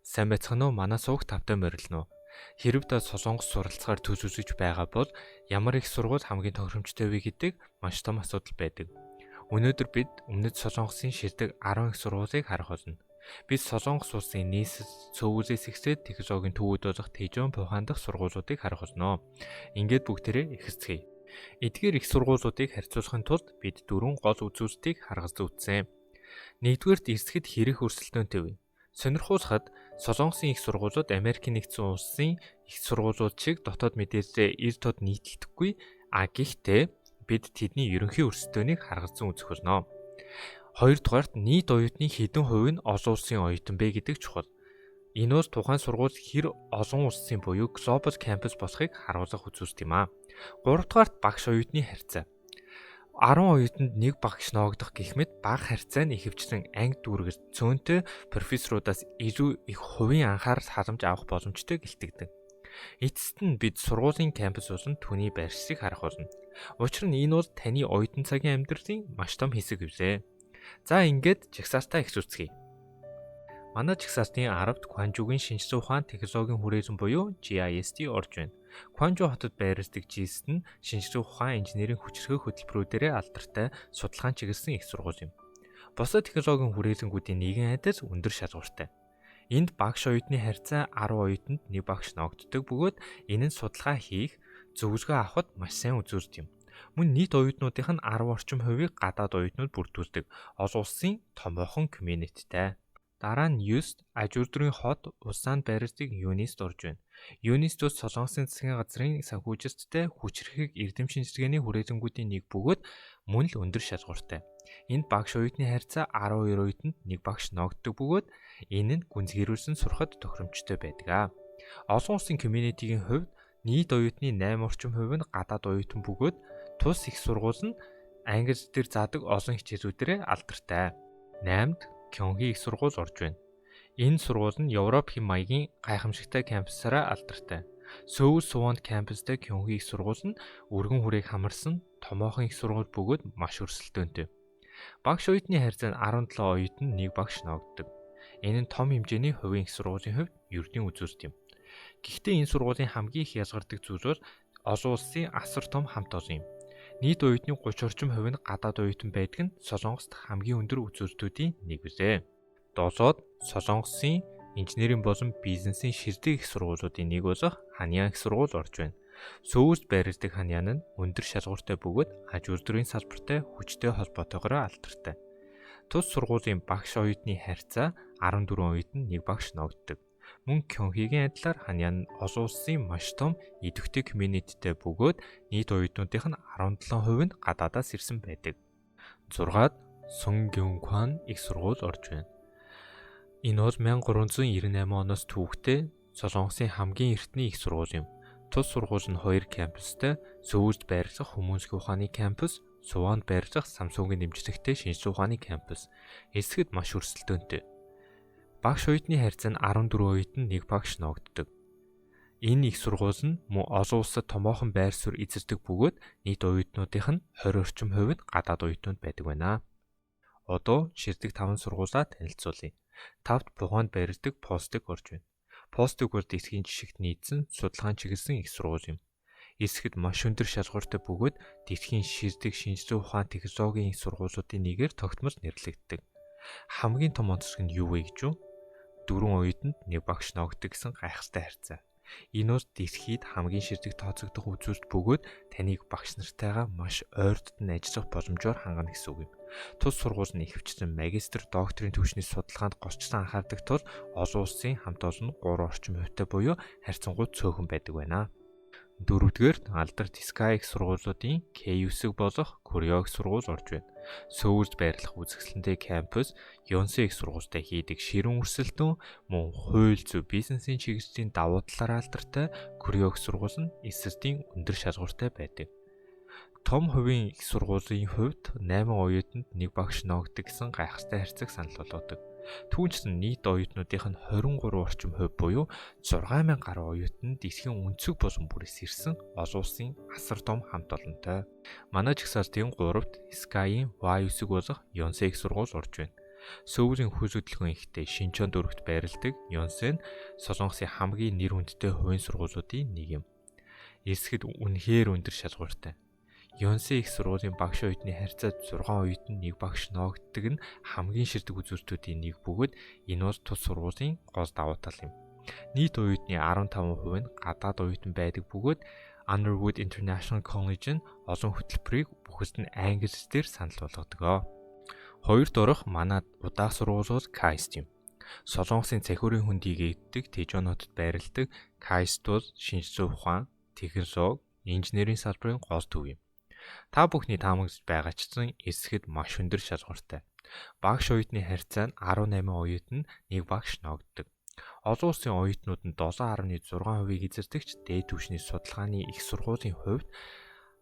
Сайн байцгаана уу? Манай сувг тавтай морилно. Хэрв та Солонгос суралцахаар төсөөлөж байгаа бол ямар их сургууль хамгийн тохиромжтой вэ гэдэг маш том асуудал байдаг. Өнөөдөр бид Өмнөд Солонгосын шилдэг 10 их сургуулийг харах болно. Бид Солонгос улсын нийслэл Сөүлээс эхлээд технологийн төвүүд болох Тэжон, Пухан дахь сургуулиудыг харах болно. Ингээд бүгдээрээ эхэлцгээе. Эдгээр их сургуулиудыг харьцуулахын тулд бид дөрвөн гол үзүүлэлтийг харгас зүйцсэн. Нэгдүгээрт эсэхэд хэрэг өрсөлдөөнтэй вэ? Сонирхуулахад Солонгосын их сургуулиуд Америкийн нэгдсэн улсын их сургуулиуд шиг дотоод мэдээлэлээ эр тод нийтэлдэхгүй, а гэхдээ бид тэдний ерөнхий өрсөлдөөнийг харгацсан үзэх болно. Хоёрдугаарт нийт оюутны хэдэн хувь нь олон улсын оюутан бэ гэдэг чухал. Энэ бол тухайн сургууль хэр олон улсын буюу global campus болохыг харуулах үзүүлэлт юм а. Гуравдугаарт багш оюутны харьцаа. 10 оюутанд нэг багш ноогдох гэх мэт бага харьцаа нь ихэвчлэн анги дүүргэр цөөнтэй профессорудаас илүү их хувийн анхаарал халамж авах боломжтой гэлтэгдэг. Эцэст нь бид сургуулийн кампус болон түүний байршлыг харах болно. Учир нь энэ бол таны оюутан цагийн амьдралын маш том хэсэг билээ. За ингээд жагсаалтаа эхлүүлцгээе. Манай жагсаалтын 10-д Кванжугийн шинжлэх ухаан технологийн хүрээлэн буюу GIST орж байна. Кванжу хотод байрладаг GIST нь шинжлэх ухаан инженерийн хүчирхэг хөтөлбөрүүдээрээ алдартай судалгаан чиглэсэн их сургууль юм. Бусад технологийн хүрээлэнгүүдийн нэгэн адил өндөр шалгууртай. Энд багш оюутны харьцаа 10 оюутанд нэг багш ноогддог бөгөөд энэ нь судалгаа хийх, зөвлөгөө авахд маш сайн үзүүлэлт юм. Мөн нийт оюутнуудынх нь 10 орчим хувийг гадаад оюутнууд бүрдүүлдэг. Олон улсын томоохон community-тэй. Дараа нь UST аж үйлдвэрийн хот Улсаанд байрладаг UNIST орж байна. UNIST бол Солонгосын засгийн газрын санхүүжилттэй хүчирхэг эрдэм шинжилгээний хүрээлэнгүүдийн нэг бөгөөд мөн л өндөр шалгууртай. Энд багш оюутны харьцаа 12 оюутанд нэг багш ноогддог бөгөөд энэ нь гүнзгийрүүлсэн сурахад тохиромжтой байдаг. Олон улсын community-гийн хувьд нийт оюутны 8 орчим хувь нь гадаад оюутан бөгөөд тус их сургууль нь англи дээр заадаг олон хичээлүүдээрээ алдартай. 8-д Кёнхи их сургууль орж байна. Энэ сургууль нь Европ хэм маягийн гайхамшигтай кампусаараа алдартай. Сөүл Сувонд кампустай Кёнхи их сургууль нь өргөн хүрээг хамарсан томоохон их сургууль бөгөөд маш өрсөлдөөнтэй. Багш оюутны харьцаа нь 17 оюутанд нэг багш ноогддог. Энэ нь том хэмжээний хувийн их сургуулийн хувьд ердийн үзүүлэлт юм. Гэхдээ энэ сургуулийн хамгийн их ялгардаг зүйл бол олон улсын асар том хамт олон юм. Нийт оюутны 30 орчим хувь нь гадаад оюутан байдаг нь Солонгост хамгийн өндөр үзүүлэлтүүдийн нэг билээ. 7-д Солонгосын инженерийн болон бизнесийн шилдэг их сургуулиудын нэг болох Ханьян их сургууль орж байна. Сөүлд байрладаг Ханьян нь өндөр шалгууртай бөгөөд аж үйлдвэрийн салбартай хүчтэй холбоотойгоор алдартай. Тус сургуулийн багш оюутны харьцаа 14 оюутанд нэг багш ноогддог. Мөн Кёнхигийн адилаар Ханьян нь олон улсын маш том идэвхтэй community-тэй бөгөөд нийт оюутнуудынх нь 17% нь гадаадаас ирсэн байдаг. 6-ад Сунгюнкван их сургууль орж байна. Энэ бол 1398 оноос түүхтэй Солонгосын хамгийн эртний их сургууль юм. Тус сургууль нь 2 кампустай, Сөүлд байрлах хүмүүнсгийн ухааны кампус, Сувонд байрлах Самсунгийн дэмжлэгтэй шинжлэх ухааны кампус. Эсэхэд маш өрсөлдөөнтэй. Багш оюутны харьцаа нь 14 оюутанд нэг багш ноогддог. Энэ их сургууль нь мөн олон улсад томоохон байр суурь эзэлдэг бөгөөд нийт оюутнуудынх нь 20 орчим хувь нь гадаад оюутнууд байдаг байна. Одоо шилдэг 5 сургуулаа танилцуулъя. 5-д Пуханд байрладаг Постик орж байна. Постик бол дэлхийн жишгт нийцсэн судалгаан чиглэсэн их сургууль юм. Эсэхэд маш өндөр шалгууртай бөгөөд дэлхийн шилдэг шинжлэх ухаан технологийн их сургуулиудын нэгээр тогтмол нэрлэгддэг. Хамгийн том онцлог нь юу вэ гэж юу? 4 оюутанд нэг багш ноогддог гэсэн гайхалтай харьцаа. Энэ бол дэлхийд хамгийн шилдэг тооцогдох үзүүлэлт бөгөөд таныг багш нартайгаа маш ойртод нь ажиллах боломжоор хангана гэсэн үг юм. Тус сургууль нь ихэвчлэн магистр, докторийн түвшний судалгаанд голчлон анхаардаг тул олон улсын хамт олон нь 3 орчим хувьтай буюу харьцангуй цөөхөн байдаг байна. Дөрөвдүгээр алдарт Sky их сургуулиудын K9 болох Корё их сургууль орж байна. Сөүлд байрлах үзэсгэлэнтэй кампус, Йонсей их сургуультай хийдэг ширүүн өрсөлдөөн, мөн хууль зүй бизнесийн чиглэлийн давуу талаар алдартай Корё их сургууль нь эсэртийн өндөр шалгууртай байдаг. Том хувийн их сургуулийн хувьд 8 оюутанд нэг багш ноогддог гэсэн гайхалтай харьцааг санал болгодог. Түүнчлэн нийт оюутнуудынх нь 23 орчим хувь буюу 6000 гаруй оюутан дэлхийн өнцөг болон бүрээс ирсэн олон улсын асар том хамт олонтой. Манай жагсаалтын 3-т Sky-ийн Y9 болох Yonsei их сургууль орж байна. Сөүлийн хөл хөдөлгөөн ихтэй Шинчон дүүрэгт байрладаг Йонсэ нь Солонгосын хамгийн нэр хүндтэй хувийн сургуулиудын нэг юм. Эсэхэд үнэхээр өндөр шалгууртай. Йонсэ их сургуулийн багш оюутны харьцаа 6 оюутан нэг багш ноогддог нь хамгийн ширдэг үзүүлэлтүүдийн нэг бөгөөд энэ бол тус сургуулийн гол давуу тал юм. Нийт оюутны 15% нь гадаад оюутан байдаг бөгөөд Underwood International College нь олон хөтөлбөрийг бүхэлд нь англи хэл дээр санал болгодог. Хоёрт орох манай удаах сургууль бол KAIST юм. Солонгосын цахиурын хөндийг эддэг Тэжон хотод байрладаг KAIST бол шинжлэх зүйн ухаан, технологи, инженерийн салбарын гол төв юм. Та бүхний таамаглаж байгаачлан эсэхэд маш өндөр шалгууртай. Багш оюутны харьцаа нь 18 оюутан нэг багш ноогддог. Олон улсын оюутнууд нь 7.6%-ийг эзэлдэг ч дээд түвшний судалгааны их сургуулийн хувьд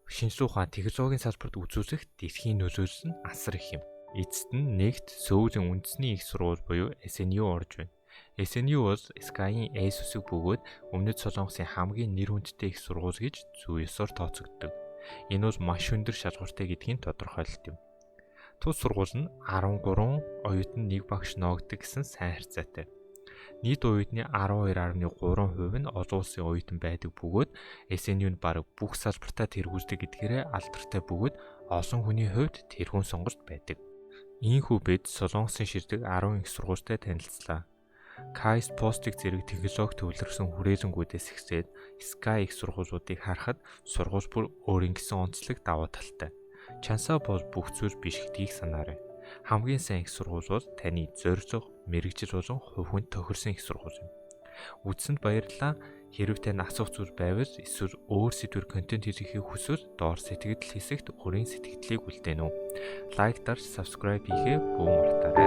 шинжлэх ухаан, технологийн салбарт үзүүлэх дэлхийн нөлөөлөл нь асар их юм. Эцэст нь нэгт Сөүлийн үндэсний их сургууль буюу SNU орж байна. SNU бол SKY-ийн S үсэг бөгөөд Өмнөд Солонгосын хамгийн нэр хүндтэй их сургууль гэж зүй ёсоор тооцогддог. Энэ бол маш өндөр шалгууртай гэдгийг тодорхойлолт юм. Тус сургууль нь 13 оюутан нэг багш ноогддог гэсэн сайн харьцаатай. Нийт оюутны 12.3% нь олон улсын оюутан байдаг бөгөөд SNU нь бараг бүх салбартаа тэргүүлдэг гэдгээрээ алдартай бөгөөд олон хүний хувьд тэргүүн сонголт байдаг. Ийхүү бид Солонгосын ширтэг 10 их сургуультай танилцлаа. KAIST постыг зэрэг технологи төвлөрсөн хүрээлэнгүүдээс ихсээд SKY их сургуулиудыг харахад сургууль бүр өөрийн гэсэн онцлог давуу талтай. Чансаа бол бүх зүйл биш гэдгийг санаарай. Хамгийн сайн их сургууль бол таны зорилго, мэргэжил болон хувь хүнд тохирсон их сургууль юм. Үзсэнд баярлалаа. Хэрв танд асуух зүйл байвал эсвэл өөр сэдвээр контент хийхийг хүсвэл доор сэтгэгдэл хэсэгт өөрийн сэтгэгдлийг үлдээнэ үү. Лайк дарж subscribe хийхээ бүү мартаарай.